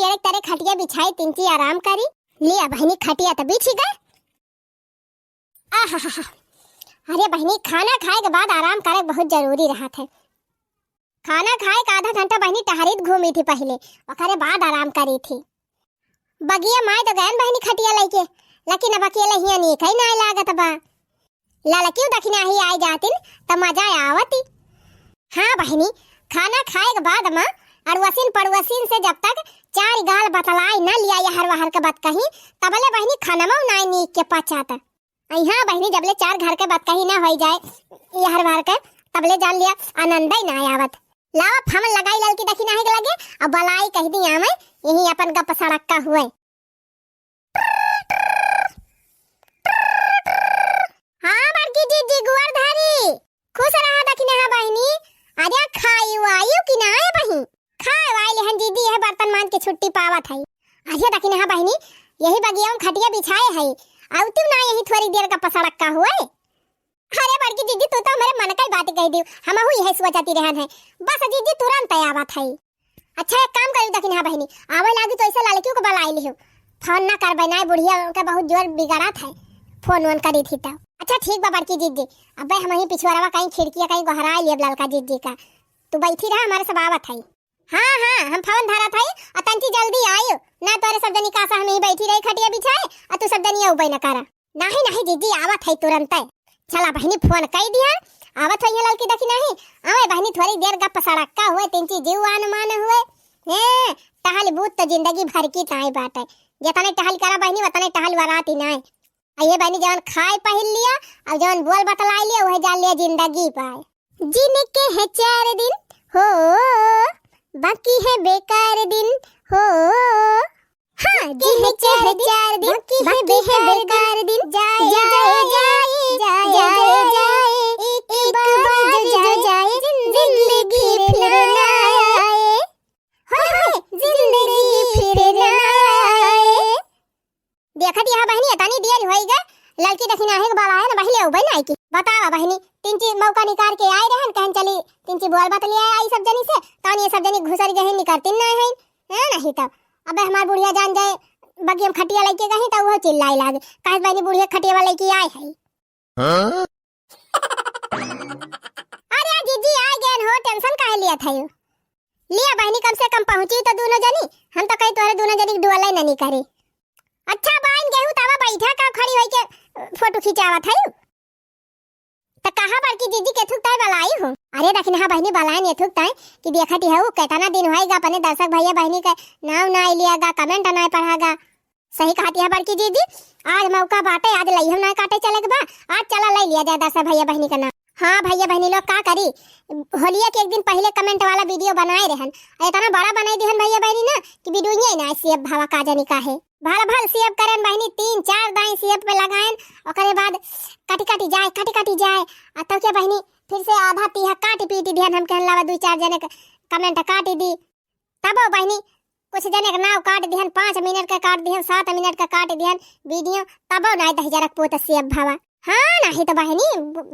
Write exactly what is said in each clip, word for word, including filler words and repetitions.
तेरे तेरे खटिया बिछाई, तिनची आराम करी। लिया बहिनी, खटिया त बिछी गए। आहाहा। अरे बहिनी, खाना खाए के बाद आराम करे बहुत जरूरी रहत है। खाना खाए के आधा घंटा बहिनी टहरित घूमी थी पहिले, ओकरे बाद आराम करी थी। बगिया माय तो गयन बहिनी खटिया लइके, लेकिन अब अकेले हियाँ नीक ही नाय लागत बा। ललकियो दखिनाही आय जातिन त मजा आवती। हाँ बहिनी, खाना खाए के बाद मा अड़वसिन पड़वसिन से जब तक चार गाल बतलाए न लिया यहर वहर के बतकही, तबले बहिनी खानमो नाय नीक के पचात। अइहाँ बहिनी, जबले चार घर के बतकही ना होई जाए, यहर वहर के, तबले जान लिया आनंद ही ना आवत। लावा फमन लगाई ललकी दखिनाही के लगे, अब बलाई कह दी आवे, यही अपन गप सड़क का हुए। हाँ बड़की जीजी, गुआर धारी, खुश रहा दखिनाहा बहिनी। अरे खाई वाई कि ना आए बहिन? खाए वाई लेहन जीजी, यह बर्तन मांज के छुट्टी पावत है। अरे दखिनाहा बहिनी, यही बगिया में खटिया बिछाए है, आउतिउ ना यही थोड़ी देर का पसड़क का हुए। अरे बड़की जीजी, तू तो हमरे मन का ही बात कह दियो, हमहू यही सोचती रहन है। बस जीजी तुरंत आवत है। अच्छा एक काम करियो दखिनाहा बहिनी, आवे लागी तो ऐसे ललकियों को बलाई लिहो। फोन ना करबे ना, बुढ़िया के बहुत जोर बिगड़त है, फोन वोन करी थी तो। अच्छा ठीक बा बड़की जीजी, अबे हम ही पिछुआरवा कहीं खिड़किया कहीं गोहराई लियब ललका जीजी का। तू बैठी रहा, हमारे सब आवत है। हाँ हाँ, हम फोन धरत हई, आ तंची जल्दी आयो, ना तोरे सब जनी का सा हम ही बैठी रही खटिया बिछाए, आ तू सब जनी उबे न करा। नहीं नहीं जीजी, आवत हई तुरंते। चला बहिनी, फोन कई दिया, आवत हई ललकी दखिनाही। आवे बहिनी, थोड़ी देर गप सड़क का हुए, तंची जीव आन मान हुए। हैं, टहल बूत तो जिंदगी भर की ताई बात है, जितने टहल करा बहिनी, उतने टहल वराती नाय। आ ये बहिनी जवन खाए पहिर लिया, अब जवन बोल बतलाई लिया, वह जान लिया जिंदगी पाए। जिनके है चार दिन हो, बाकी है बेकार दिन हो। हाँ, जिनके है चार दिन, बाकी है बेकार दिन। जाए, जाए, जाए, जाए, जाए, एक बार जो जाए, जिंदगी फिर ना आए। हाय, हाय, जिंदगी फिर ना आए। देखत यहाँ बहिनी, एतनी देर होई गए, ललकी दखिनाही के बलाए न, पहिले उबे ना आई की। बतावा बहिनी, तंची मौका निकाल के आए रहन, कहन चली तंची बोल बतलिया आई सब जनी से, तनी ये सब जनी घुसर गए, निकरती ना है, है नहीं तब। अबे हमार बुढ़िया जान जाए, बगियम खटिया लइके गई, तब वो चिल्लाई लागे, कहे बहिनी बुढ़िया खटिया लइके आए है। हाँ? अरे जीजी, आ गए हो, tension काहे लिया था यू? लिया बहिनी, कम से कम पहुँची तो दोनों जनी, हम तो कहीं तोहरे दोनों जनी के डोले नहीं करे। अच्छा बाइन गेहूँ तवा बैठा का खड़ी होई के फोटो खिंचावत है यू? त कहाँ बड़की जीजी के थुक ताई बलाई हो? अरे दखिनाहा बहिनी बलाइन ये थुक ताई कि देखत ही हऊ, केतना दिन होई गा अपने दर्शक भैया बहिनी के नाव ना लिया गा, comment ना पढ़ा गा। सही कहत है बड़की जीजी, आज मौका बाटे, आज लइहम ना काटे चले के बा, आज चला लइ लिया जाए दर्शक भैया बहिनी का नाव। हाँ भैया बहिनी लोग का करी, होलिया के एक दिन पहिले comment वाला video बनाए रहन, आ इतना बड़ा बनाई दिहन भैया बहिनी ना कि video ही ना save भावा का जानी काहे। भल भल save करन बहिनी, तीन चार दाई save पे लगायन, ओकरे बाद कटी कटी जाए, कटी कटी जाए। आ तो क्या बहिनी, फिर से आधा तीहा काटी पीटी दिहन, हम कहन लावा दुई चार जने क-, comment काटी दी। तबो बहिनी, कुछ जने के नाव काट दिहन, पाँच मिनट का काट दिहन, सात मिनट का काट दिहन video, तबो नाई दहिजरक पोत save भावा। हाँ, नहीं तो बहिनी,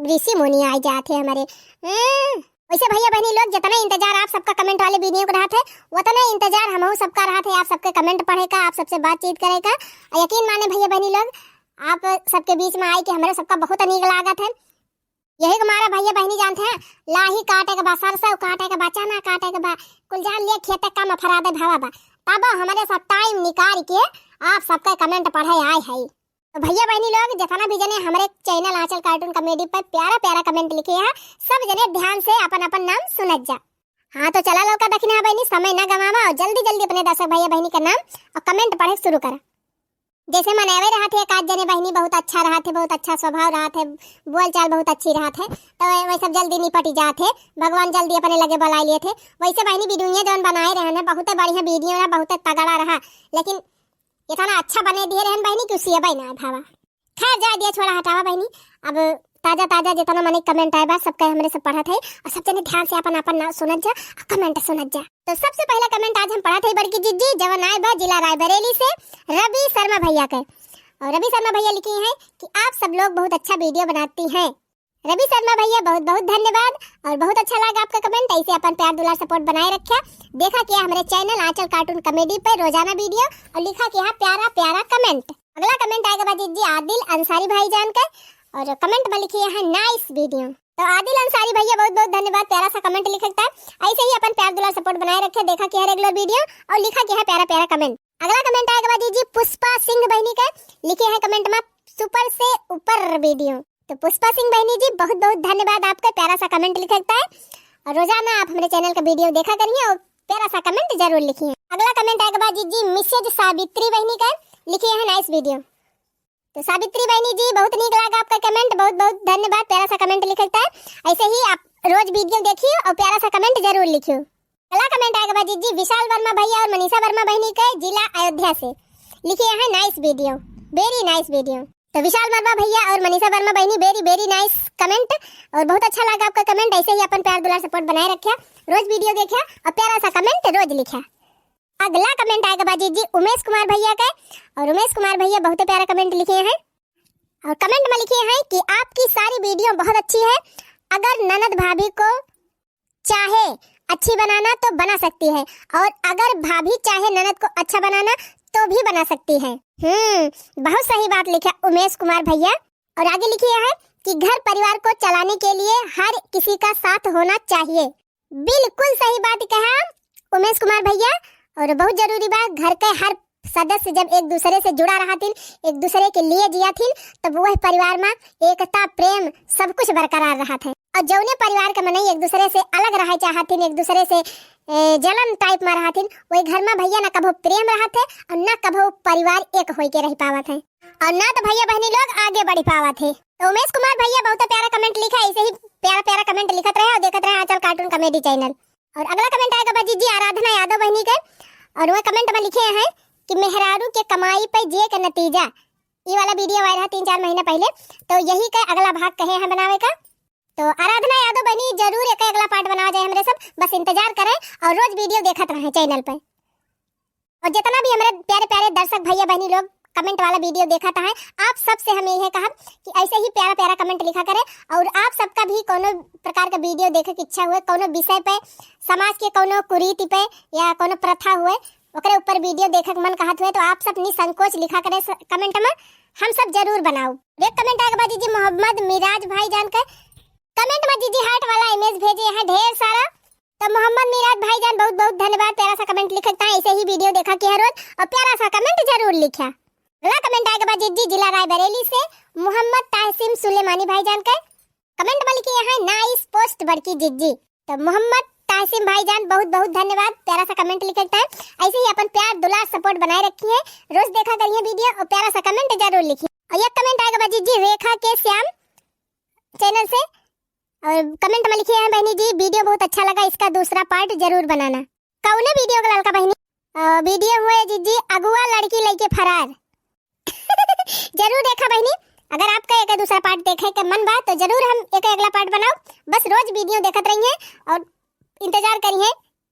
ऋषि मुनि आई जात है हमारे। हम्म। वैसे भैया बहिनी लोग, जितना इंतजार आप सबका comment वाले video का रहत है, उतना इंतजार हमहू सबका रहत है आप सबके comment पढ़े का, आप सबसे बातचीत करे का। और यकीन माने भैया बहिनी लोग, आप सबके बीच में आए के हमरे सबका बहुत नीक लागत है। यही के मारे भैया बहिनी जानत हैं, लाही काटे के बा, सरसों काटे के बा, चना काटे के बा, कुल जान लिए खेते का मफरादे भावा बा। तब हमरे सब time निकाल के आप सबके comment पढ़े आए है। तो भैया बहिनी लोग, जितना भी जने हमरे channel आंचल cartoon comedy पे प्यारा प्यारा comment लिखे हैं, सब जने ध्यान से अपन अपन नाम सुनत जा। हाँ, तो चला ललका दखिनाहा बहिनी, समय ना गवावा और जल्दी जल्दी अपने दर्शक भैया बहिनी का नाम और comment पढ़े शुरू करा। जैसे मनैवे रहत है, एक आध जने बहिनी बहुत अच्छा रहत है, बहुत अच्छा स्वभाव रहत है, बोल चाल बहुत अच्छी रहत है, तो वै-, वै सब जल्दी निपट जात है, भगवान जल्दी अपने लगे बुलाए लिए थे। वैसे बहिनी video जौन बनाए रहन है, बहुत बढ़िया video है, बहुत तगड़ा रहा, लेकिन इतना अच्छा बने दिए रहन बहिनी कि उसी अब ना भावा। खैर, जाए दिया, छोड़ा, हटावा बहिनी। अब ताजा ताजा जितना मने comment आए बा, सबके हमरे सब पढ़त है और सब जने ध्यान से अपन अपन नाम सुनत जा और comment सुनत जा। तो सबसे पहला comment आज हम पढ़त है बड़की जीजी, जवन आए बा जिला रायबरेली से रवि शर्मा भैया के। और रवि शर्मा भैया लिखे हैं कि आप सब लोग बहुत अच्छा video बनाती हैं। रवि शर्मा भैया, बहुत बहुत धन्यवाद और बहुत अच्छा लगा आपका comment। ऐसे अपन प्यार दुलार support बनाए रख्या। देखा किया हमरे channel आंचल cartoon comedy पे रोजाना video और लिखा किया प्यारा प्यारा comment। अगला comment आएगा बा जिज्जी आदिल अंसारी भाईजान के, और comment में लिखिए हैं nice video। तो आदिल अंसारी भैया, बहुत बहुत धन्यवाद, प्यारा सा comment लिखता है। ऐसे ही अपन प्यार दुलार support बनाए रखे, देखा किया regular video और लिखा किया प्यारा प्यारा comment। अगला comment आएगा बा जिज्जी पुष्पा सिंह बहनी के, लिखे हैं comment में super से ऊपर video। तो पुष्पा सिंह बहनी जी, बहुत बहुत धन्यवाद आपका, प्यारा सा comment लिखता है। और रोजाना आप हमरे channel का video देखा करिए और प्यारा सा comment जरूर लिखिए। अगला comment आएगा बा जिज्जी मिसेज सावित्री बहनी का, लिखिए हैं nice video। तो सावित्री बहनी जी, बहुत नीक लागा आपका comment, बहुत बहुत धन्यवाद, प्यारा सा comment लिखता है। ऐसे ही आप रोज video देखियो और प्यारा सा comment जरूर लिखियो। अगला comment आएगा बा जिज्जी विशाल वर्मा भैया और मनीषा वर्मा बहनी के, जिला अयोध्या से, लिखे हैं nice video, very nice video। तो विशाल वर्मा भैया और मनीषा वर्मा बहनी, very very nice comment, और बहुत अच्छा लगा आपका comment। ऐसे ही अपन प्यार दुलार support बनाए रख्या, रोज video देखा और प्यारा सा comment रोज लिखा। अगला comment आएगा बा जिज्जी उमेश कुमार भैया के, और उमेश कुमार भैया बहुत प्यारा comment लिखे हैं, और comment में लिखे हैं कि आपकी सारी video बहुत अच्छी है, अगर ननद भाभी को चाहे अच्छी बनाना तो बना सकती है, और अगर भाभी चाहे ननद को अच्छा बनाना तो भी बना सकती है। हम्म, बहुत सही बात लिखा उमेश कुमार भैया। और आगे लिखे हैं कि घर परिवार को चलाने के लिए हर किसी का साथ होना चाहिए। बिल्कुल सही बात कहा उमेश कुमार भैया, और बहुत जरूरी बा, घर के हर सदस्य जब एक दूसरे से जुड़ा रहथिन, एक दूसरे के लिए जियाथिन, तब वह परिवार में एकता, प्रेम, सब कुछ बरकरार रहत है। और जौने परिवार के मनई एक दूसरे से अलग रहे चाहथिन, एक दूसरे से, ए, जलन type में रहथिन, वही घर में भैया ना कभो प्रेम रहत है और ना कभो परिवार एक होई के रह पावत है, और ना तो भैया बहनी लोग आगे बढ़ पावत है। तो उमेश कुमार भैया बहुत प्यारा comment लिखा, ऐसे ही प्यारा प्यारा comment लिखत रहे और देखत रहे आंचल cartoon comedy channel। और अगला comment आएगा बा जिज्जी आराधना यादव बहनी के, और वह comment में लिखे हैं कि मेहरारू के कमाई पे जिए के नतीजा, ये वाला video आया रहा तीन चार महीना पहले, तो यही का अगला भाग कहे हैं बनावे का। तो आराधना यादव बहनी, जरूर एक अगला part बनावा जाए हमरे सब, बस इंतजार करें और रोज video देखत रहें channel पे। और जितना भी हमारे प्यारे प्यारे दर्शक भैया बहनी लोग comment वाला video देखत हैं, आप सबसे हम यही कहब कि ऐसे ही प्यारा प्यारा comment लिखा करें, और आप सबका भी कोनो प्रकार का video देखे की इच्छा हुए, कोनो विषय पे, समाज के कोनो कुरीति पे या कोनो प्रथा हुए, ओकरे ऊपर video देखे के मन कहत हुए, तो आप सब निसंकोच लिखा करें स-, comment में, हम सब जरूर बनाओ। एक comment आगे बा जिज्जी मोहम्मद मिराज भाईजान के, comment में जिज्जी heart वाला image भेजे हैं ढेर सारा। तो मोहम्मद मिराज भाईजान बहुत बहुत धन्यवाद, प्यारा सा comment लिखता है, ऐसे ही video देखा किया रोज और प्यारा सा comment जरूर लिखा। अगला comment आगे बा जिज्जी जिला रायबरेली से मोहम्मद ताहसिम सुलेमानी भाईजान के, comment में लिखे हैं nice post बड़की जिज्जी। तो मोहम्मद ताहसिम भाईजान बहुत बहुत धन्यवाद, प्यारा सा comment लिखता है, ऐसे ही अपन प्यार दुलार support बनाए रखिए, रोज देखा करिए video और प्यारा सा comment जरूर लिखिए। और एक comment आगे बा जिज्जी रेखा के श्याम channel से, और comment में लिखे हैं बहनी जी video बहुत अच्छा लगा, इसका दूसरा part जरूर बनाना। कौने video का ललका बहनी? अ, video हुए जिज्जी अगुआ लड़की लइके फरार। जरूर देखा बहनी, अगर आपका एक दूसरा part देखे के मन बा तो जरूर हम एक अगला part बनाओ। बस रोज video देखत रहिए और इंतजार करिए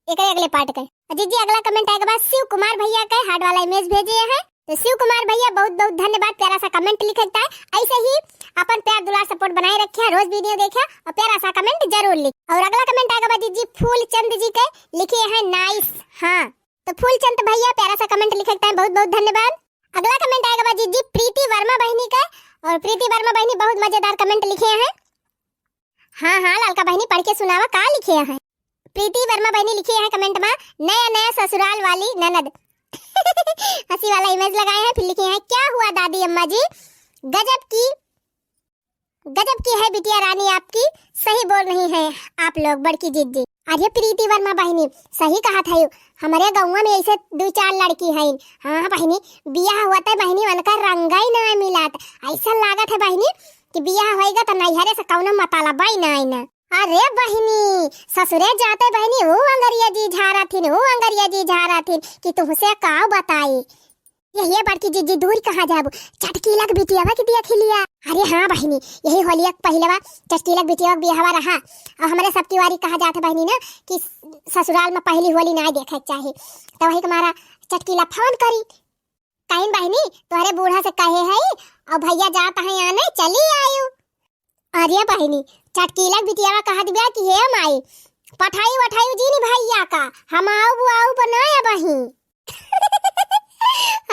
एक अगले part के। जिज्जी अगला comment आएगा बा शिव कुमार भैया के, heart वाला image भेजे हैं। तो शिव कुमार भैया बहुत बहुत धन्यवाद, प्यारा सा comment लिखता है, ऐसे ही अपन प्यार दुलार support बनाए रखिया, रोज video देखिया और प्यारा सा comment जरूर लिख। और अगला comment आएगा बा जिज्जी फूल चंद जी के, लिखे हैं nice। हाँ, तो फूल चंद भैया प्यारा सा comment लिखता है, बहुत बहुत धन्यवाद। अगला comment आएगा बा जिज्जी प्रीति वर्मा बहनी का, और प्रीति वर्मा बहनी बहुत मजेदार comment लिखे हैं। हाँ हाँ ललका बहनी, पढ़ के सुनावा, का लिखे हैं? प्रीति वर्मा बहनी लिखे हैं comment में, नया नया ससुराल वाली ननद। हंसी वाला image लगाए हैं, फिर लिखे हैं, क्या हुआ दादी अम्मा जी, गजब की, गजब की है बिटिया रानी आपकी, सही बोल रही हैं आप लोग बड़की जिज्जी। अरे प्रीति वर्मा बहनी, सही कहत है, हमारे गाँव में ऐसे दो चार लड़की हैं। हाँ बहनी, बियाह होते बहनी उनका रंगा ही ना मिलत, ऐसा लागत है बहनी कि बियाह होएगा तो नैहरे से कौनो मतलब ही ना आईना। अरे बहिनी, ससुरे जाते बहिनी, ऊ अंगरिया जी झारा थिन, ऊ अंगरिया जी झारा थिन कि तुमसे का बताई। यही बड़की जिज्जी दूर कहाँ जाबू, चटकीलक बिटियावा के देख लिया। अरे हाँ बहिनी, यही होलिया के पहिलवा चटकीलक बिटियावा के बियाहवा रहा, और हमरे सबकी वारी कहा जात है बहिनी ना कि ससुराल में पहली होली ना देखे के चाही। तो वही हमारा चटकीला फोन करी, कहीं बहिनी तोहरे बूढ़ा से कहे है, और भैया जात है आने, चली आयु। अरे बहिनी, चटकीला बिटियावा कहत बिया कि हे माई, पठाई वठाई जिन भैया का, हम आउब आउब ना अबहीं।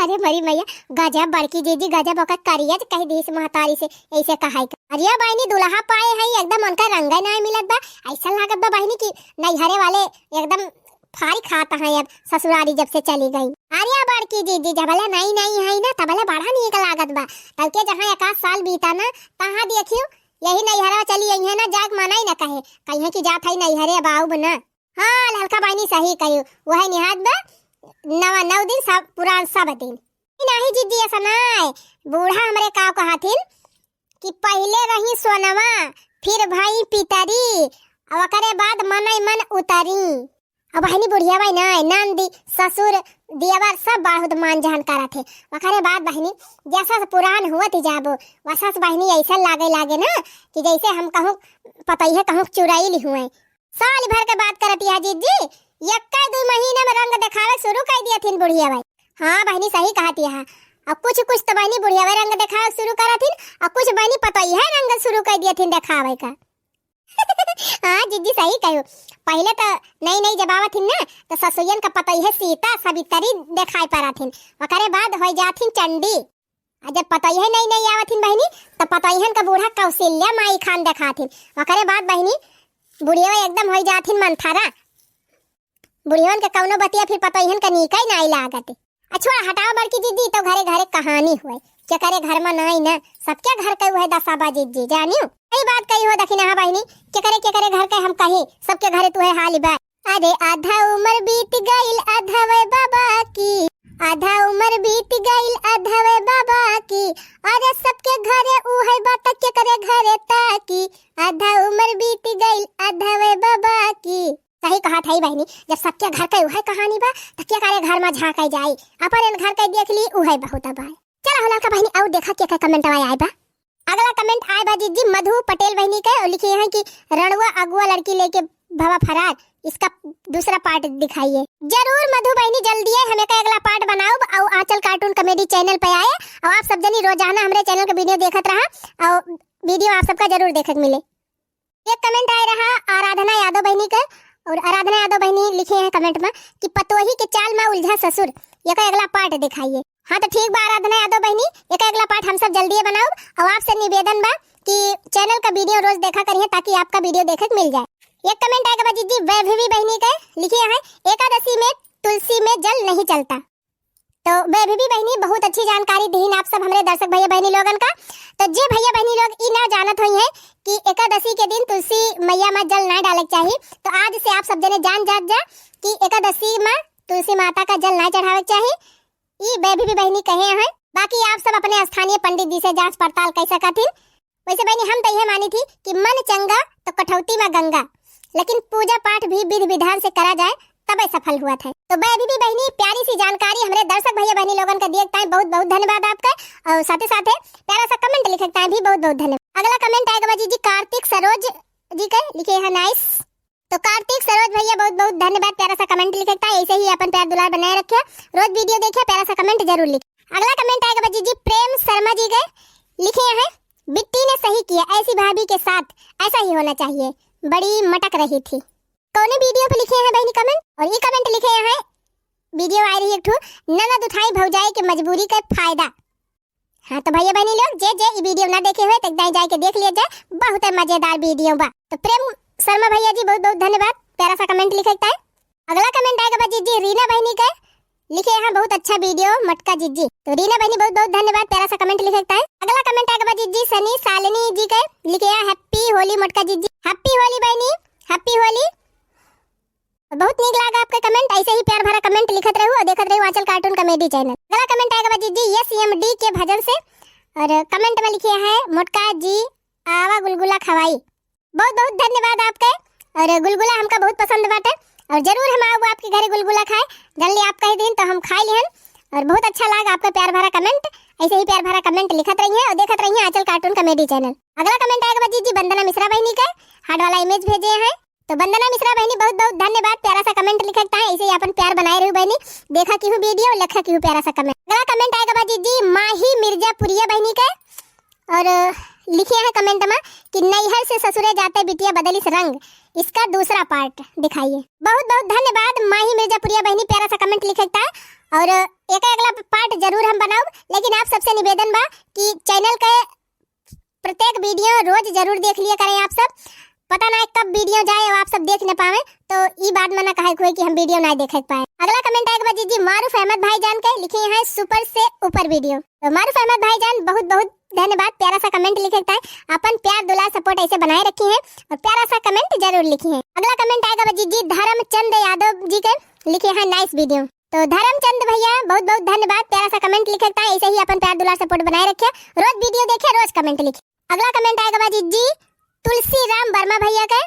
अरे मरी मैया, गजब बड़की जिज्जी, गजब ओकर करिया जे कहि दिहिस महतारी से, ऐसे कहाई का। अरे बहिनी, दुल्हा पाए हई, एकदम उनका रंगे नाहीं मिलत बा। ऐसा लागत बा बहिनी कि नैहरे वाले एकदम फारी खात हैं अब, ससुरारी जब से चली गई। अरे बड़की जिज्जी, जबले नई नई हई ना, तबले बड़ा नीक लागत बा। तब के जहाँ एक आध साल बीता ना, तहाँ देखियो, यही नैहरवा चली अइहैं ना, जाए के मना ही ना कहे, कहिहैं कि जात हई नैहरे, अब आउब ना। हाँ, ललका बहिनी सही कही, वही निहात बा, नवा नौ दिन सब पुरान सब दिन। नाहीं जिज्जी, ऐसा नाहीं। बूढ़ा हमरे का कहथिन कि पहिले रही सोनवा, फिर भई पितरी, अब ओकरे बाद मनई मन उतरी। अब बहिनी बुढ़िया भाई ना, नंदी, ससुर, दियवर सब बहुत मान जहन करत है। ओकरे बाद बहिनी जैसा से पुरान हुआ थी जाबो, वैसा से बहिनी ऐसा लागे लागे ना कि जैसे हम कहूँ पतैहे कहूँ चुराई ली हुए। साल भर के बात करत यह जिज्जी, यक्का दू महीने में रंग देखावे शुरू कर दिया थिन बुढ़िया भाई। हाँ बहिनी, सही कहत यह। अब कुछ कुछ तो बहिनी बुढ़िया भाई रंग देखावे शुरू करत थिन, और कुछ बहिनी पतैहे रंग शुरू कर दिया थिन देखावे का। हाँ जिज्जी, सही कहो। पहिले तो नई नई जब आवत हिन ना, तो ससुयन का पतैहे सीता सवितरी देखाई परत हिन। ओकरे बाद हो जात हिन चंडी। आ जब पतैहे नई नई आवत हिन बहिनी, तो पतैहन का बूढ़ा कौशल्या माई खान देखात हिन। ओकरे बाद बहिनी बुढ़िया एकदम हो जात हिन मंथरा। बुढ़ियन के कौनो बतिया फिर पतैहन का नीक ही नाई लागत। आ छोड़ा, हटाओ बड़की जिज्जी, तो घरे घरे कहानी हुए, केकरे घर में नाई ना, सबके घर के उहे दशा बा जिज्जी, जानियो। यही बात कही हो दखिनहा बहिनी, केकरे केकरे घर के हम कही, सबके घरे तुहे हाल बा। अरे आधा उम्र बीत गइल अधवे बाबा की, आधा उम्र बीत गइल अधवे बाबा की, अरे सबके घरे उहे बा त केकरे घरे ताकी, आधा उम्र बीत गइल अधवे बाबा की। सही कहत हई बहिनी, जब सबके घर के उहे कहानी बा, त केकरे घर में झाँके जाई? अपन घर के देख ली, उहे बहुत बा। चला हो ललका बहिनी, और देखा के, के comment आए बा। अगला comment आए बा जिज्जी मधु पटेल बहिनी के, और लिखे हैं कि रणुआ अगुआ लड़की लेके भवा फरार, इसका दूसरा part दिखाइए। जरूर मधु बहिनी, जल्दी है हम एका अगला part बनाउब, और आंचल cartoon comedy channel पे आए, और आप सब जनी रोजाना हमरे channel के video देखत रहा, और video आप सबका जरूर देखे के मिले। एक comment आए रहा आराधना यादव बहिनी के, और आराधना यादव बहिनी लिखे हैं comment में कि पतोही के चाल में उलझा ससुर, एका अगला part दिखाइए। हाँ तो ठीक बा आराधना यादव बहिनी, एका अगला part हम सब जल्दी बनाउब। और आपसे निवेदन बा कि channel का video रोज देखा करिए ताकि आपका video देखे के मिल जाए। एक comment आए के बा जिज्जी वैभवी बहिनी के, लिखे हैं एकादशी में तुलसी में जल नहीं चलता। तो वैभवी बहिनी बहुत अच्छी जानकारी दीन आप सब हमरे दर्शक भैया बहिनी लोगन का। तो जे भैया बहिनी लोग ई ना जानत होई हैं कि एकादशी के दिन तुलसी मैया में जल ना डाले के चाही, तो आज से आप सब जने जान जात जा कि एकादशी में तुलसी माता का जल ना चढ़ावे के चाही। ई वैभवी बहिनी कहे हैं, बाकी आप सब अपने स्थानीय पंडित जी से जांच पड़ताल कर सकत हिन। वैसे बहिनी, हम तो यह मानी थी कि मन चंगा तो कठौती में गंगा, लेकिन पूजा पाठ भी विधि विधान से करा जाए, तबे सफल हुआ था। तो वैभवी बहिनी, प्यारी सी जानकारी हमरे दर्शक भैया बहिनी लोगन का दिए के ताई बहुत बहुत धन्यवाद आपका, और साथे साथे प्यारा सा comment लिखे के ताई भी बहुत बहुत धन्यवाद। अगला comment आएगा बा जिज्जी कार्तिक सरोज जी के, लिखे हैं nice। तो कार्तिक सरोज भैया बहुत बहुत धन्यवाद प्यारा सा comment लिखे के ताई, ऐसे ही अपन प्यार दुलार बनाए रखे, रोज video देखे, प्यारा सा comment जरूर लिखे। अगला comment आएगा बा जिज्जी प्रेम शर्मा जी के, लिखे हैं बिट्टी ने सही किया, ऐसी भाभी के साथ ऐसा ही होना चाहिए, बड़ी मटक रही थी। कौने video पे लिखे हैं बहिनी comment? और ई comment लिखे हैं, video आ रही एक ठो, ननद उठाई भौजाई के मजबूरी के फायदा। हाँ तो भैया बहिनी लोग, जे जे ई video ना देखे हुए तो एक दाई जाए के देख लिया जाए, बहुत मजेदार video बा। तो प्रेम शर्मा भैया जी बहुत बहुत धन्यवाद प्यारा सा comment लिखे के ताई। अगला comment आएगा बा जिज्जी रीना बहिनी के, लिखे हैं बहुत अच्छा video मोटका जिज्जी। तो रीना बहिनी बहुत बहुत धन्यवाद प्यारा सा comment लिखे के ताई। अगला comment आएगा बा जिज्जी सनी शालिनी जी के, लिखे हैं happy होली मोटका जिज्जी। Happy होली बहिनी, happy होली। बहुत नीक लागा आपके comment, ऐसे ही प्यार भरा comment लिखत रहू और देखत रहू आंचल cartoon comedy channel। अगला comment आएगा बा जिज्जी एस एम डी के भजन से, और comment में लिखे हैं मोटका जी आवा गुलगुला खवाई। बहुत बहुत धन्यवाद आपके, और गुलगुला हमका बहुत पसंद बाटे, और जरूर हम आउब आपके घरे गुलगुला खाए। जल्दी आप कह दिन तो हम खाए लिहन, और बहुत अच्छा लाग आपका प्यार भरा comment। ऐसे ही प्यार भरा comment लिखत रहिए और देखत रहिए आंचल cartoon comedy channel। अगला comment आएगा बा जिज्जी वंदना मिश्रा बहिनी के, heart वाला image भेजे हैं। तो वंदना मिश्रा बहिनी बहुत बहुत धन्यवाद प्यारा सा comment लिखे के ताई, ऐसे ही अपन प्यार बनाए रहू बहिनी। देखा की हूँ video, लिखा की हूँ प्यारा सा comment। अगला comment आएगा बा जिज्जी माही मिर्जापुरिया बहिनी के, और लिखिया है comment मा कि नैहर से ससुरे जाते बिटिया बदलिस रंग, इसका दूसरा part दिखाइए। बहुत बहुत धन्यवाद माही मिर्जापुरिया बहिनी, प्यारा सा comment लिखे के ताय। और एक अगला part जरूर हम बनाउब, लेकिन आप सबसे निवेदन बा कि channel के प्रत्येक video रोज जरूर देख लिया करें आप सब। पता ना कब video जाए और आप सब देख न पावे, तो ई बात में ना कहे हुए कि हम video ना देखे पाए। अगला comment आएगा बा जीजी मारूफ अहमद भाईजान के, लिखे हैं super से ऊपर video। तो मारूफ अहमद भाईजान बहुत बहुत धन्यवाद, प्यारा सा comment लिखे ताय। अपन प्यार दुलार support ऐसे बनाए रखी हैं और प्यारा सा comment जरूर लिखी हैं। अगला comment आएगा बा जीजी धर्मचंद यादव जी के, लिखे हैं nice video। तो धर्मचंद भैया बहुत बहुत धन्यवाद, प्यारा सा comment लिखे ताय। ऐसे ही अपन प्यार दुलार support बनाए रखिया, रोज video देखिया, रोज comment लिखिया। अगला comment आएगा बा जीजी तुलसी राम वर्मा भैया के।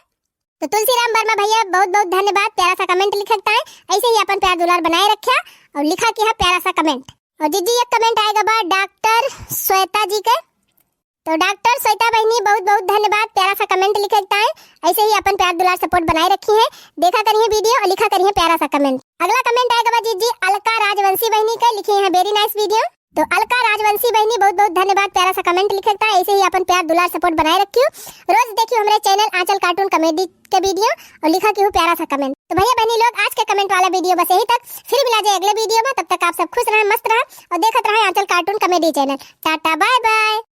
तो तुलसी राम वर्मा भैया बहुत बहुत धन्यवाद, प्यारा सा comment लिखे ताय। ऐसे ही अपन प्यार दुलार बनाए रखिया और लिखा किया प्यारा सा comment। और जीजी एक comment आएगा बा डॉक्टर श्वेता जी के। तो डॉक्टर श्वेता बहिनी बहुत बहुत धन्यवाद, प्यारा सा comment लिखे ताय। ऐसे ही अपन प्यार दुलार support बनाए रखी है, देखा करिए video और लिखा करिए प्यारा सा comment। अगला comment आएगा बा जीजी अलका राजवंशी बहिनी के, लिखे हैं very nice video। तो अलका राजवंशी बहिनी बहुत बहुत धन्यवाद, प्यारा सा comment लिखे ताय। ऐसे ही अपन प्यार दुलार support बनाए रखियो, रोज देखियो हमरे channel आंचल cartoon comedy के video और लिखा किहू प्यारा सा comment। तो भैया बहनी लोग आज के comment वाला video बस यहीं तक, फिर मिला जाए अगले video में। तब तक आप सब खुश रहें, मस्त रहें और देखत रहें आंचल cartoon comedy channel। टाटा bye bye।